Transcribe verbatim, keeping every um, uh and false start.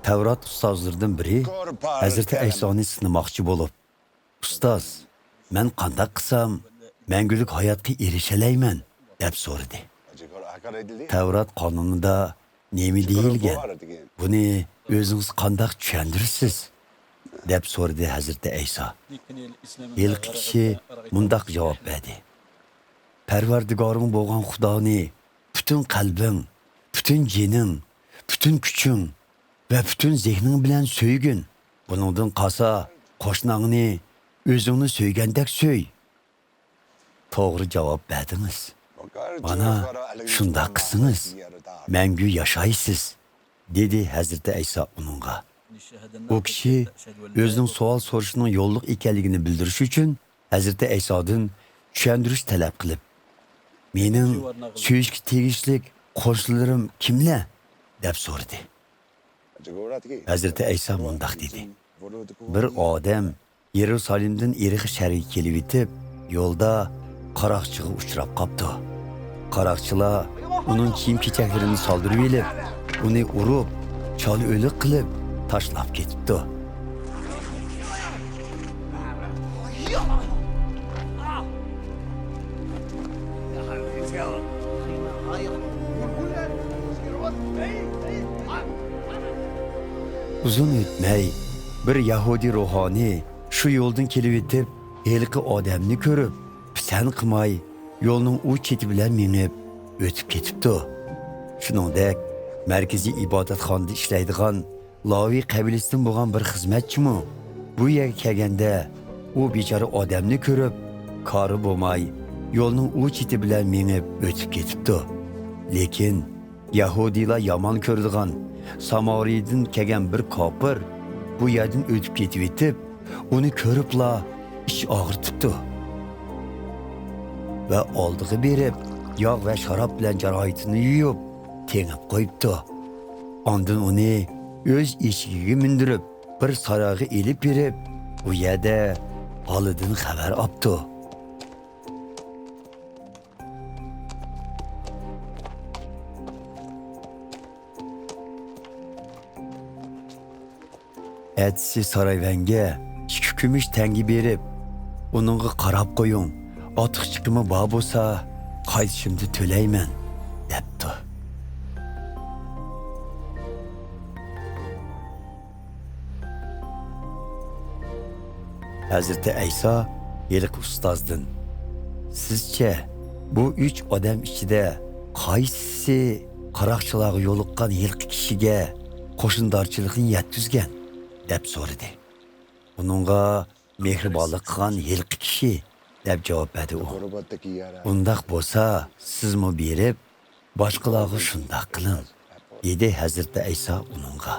تەۋرات ئۇستازلىرىدىن بىرى ھەزرىتى ئەيسانى سىنىماقچى بولۇپ، «ئۇستاز، مەن قانداق قىلسام مەڭگۈلۈك ھاياتقا ئېرىشەلەيمەن؟» دەپ سورىدى. تەۋرات قانۇنىدا نېمە دېيىلگەن؟ بۇنى ئۆزىڭىز قانداق چۈشەندۈرىسىز؟ دەپ سورىدى ھەزرىتى ئەيسا. ھېلىقى كىشى مۇنداق جاۋاب بەردى: پەرۋەردىگارىڭ بولغان خۇدانى پۈتۈن قەلبىڭ، پۈتۈن جېنىڭ، پۈتۈن كۈچۈڭ ۋە پۈتۈن زېھنىڭ بىلەن سۆيگىن. بۇنىڭدىن قالسا، قوشناڭنى ئۆزۈڭنى سۆيگەندەك سۆي. توغرا جاۋاب بەردىڭىز. مانا، شۇنداق قىلسىڭىز، مەڭگۈ ياشايسىز، دېدى ھەزرىتى ئەيسا ئۇنىڭغا. ئۇ كىشى ئۆزىنىڭ سوئال سورىشىنىڭ يوللۇق ئىكەنلىكىنى بىلدۈرۈش ئۈچۈن ھەزرىتى ئەيسادىن چۈشەندۈرۈش تەلەپ قىلىپ، «مېنىڭ سۆيۈشكە تېگىشلىك قوشنىلىرىم كىملەر؟» دەپ سورىدى. ھەزرىتى ئەيسا مۇنداق دېدى: بىر ئادەم يېرۇسالېمدىن ئېرىخا شەھىرىگە كېلىۋېتىپ، يولدا قاراقچىغا ئۇچراپ قاپتۇ. قاراقچىلار ئۇنىڭ كىيىم-كېچەكلىرىنى سالدۇرۇۋېلىپ، ئۇنى ئۇرۇپ، چالا ئۆلۈك قىلىپ تاشلاپ كېتىپتۇ. ئۇزۇن ئۆتمەي، بىر يەھۇدىي روھانىي شۇ يولدىن كېلىۋېتىپ، ھېلىقى ئادەمنى كۆرۈپ، پىسەنت قىلماي، يولنىڭ ئۇ چېتى بىلەن مېڭىپ، ئۆتۈپ كېتىپتۇ. شۇنىڭدەك، مەركىزىي ئىبادەتخانىدا ئىشلەيدىغان لاۋى قەبىلىسىدىن بولغان بىر خىزمەتچىمۇ بۇ يەرگە كەلگەندە، ئۇ بىچارە ئادەمنى كۆرۈپ، كارى بولماي، يولنىڭ ئۇ چېتى بىلەن مېڭىپ ئۆتۈپ كېتىپتۇ. لېكىن يەھۇدىيلار يامان كۆرىدىغان سامارىيدىن كەلگەن بىر كاپىر بۇ يەردىن ئۆتۈپ كېتىۋېتىپ، ئۇنى كۆرۈپلا ئىچ ئاغرىتىپتۇ ۋە ئالدىغا بېرىپ، ياغ ۋە شاراب بىلەن جاراھىتىنى يۇيۇپ، تېڭىپ قويۇپتۇ. ئاندىن ئۇنى ئۆز ئېشىكىگە مىندۈرۈپ، بىر سارايغا ئېلىپ بېرىپ، ئۇ يەردە ھالىدىن خەۋەر ئاپتۇ. ئەتىسى سارايۋەنگە ئىككى كۈمۈش تەڭگە بېرىپ، ئۇنىڭغا قاراپ قويۇڭ، ئارتۇقچىلىقىمۇ بار بولسا، قايتىشىمدا تۆلەيمەن، دەپتۇ. ھەزرىتى ئەيسا ھېلىقى ئۇستازدىن: سىزچە، بۇ ئۈچ ئادەم ئىچىدە قايسىسى قاراقچىلارغا يولۇققان ھېلىقى كىشىگە قوشنىدارچىلىقنى يەتكۈزگەن؟ دەپ سورىدى. ئۇنىڭغا مېھرىبانلىق قىلغان ھېلىقى كىشى، دەپ جاۋاب بەردى ئۇ. ئۇنداق بولسا، سىزمۇ بېرىپ، باشقىلارغا شۇنداق قىلىڭ، دېدى ھەزرىتى ئەيسا ئۇنىڭغا.